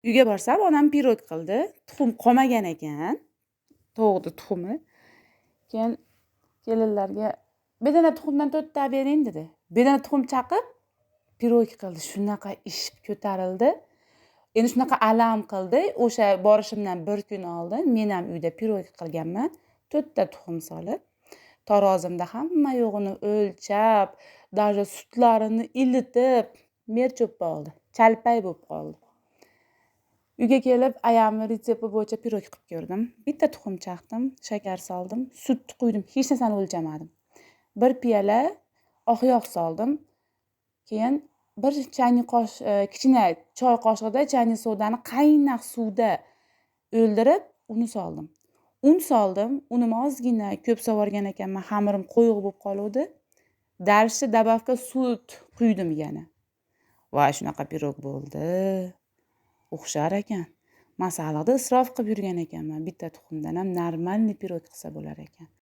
Uyga borsam, onam pirog qildi. Tuxum qolmagan ekan. Tovuqni tuxumi. Keyin kelinlarga bedana tuxumdan to'rtta bering dedi. Bedana tuxum chaqib pirog qildi. Shunaqa ishib ko'tarildi. Endi shunaqa alam qildi. O'sha borishimdan bir kun oldin men ham uyda pirog qilganman. To'rtta tuxum solib, tarozimda hamma yo'g'ini o'lchab, даже sutlarini ilitib, mercho'p oldi. Chalpay bo'lib qoldi. Uyga kelib ayamni retsepti bo'yicha pirog qilib ko'rdim. Bitta tuxum chaqdim, shakar soldim, sut quydim, hech narsani o'lchamadim. Bir piyola oq yog' soldim. Keyin bir chaynik kichkina choy qoshig'ida chaynik sodani qaynoq suvda o'ldirib, uni soldim. Un soldim. Unimni ozgina ko'p sovorgan ekanman, xamirim quyuq bo'lib qoluvdi. Дальше добавка sut quydim yana. Voy, shunaqa pirog bo'ldi. O'xshar ekan. Masalliqda isrof qilib yurgan ekanman. Bitta tuxumdan ham нормальный pirog qilsa bo'lar ekan.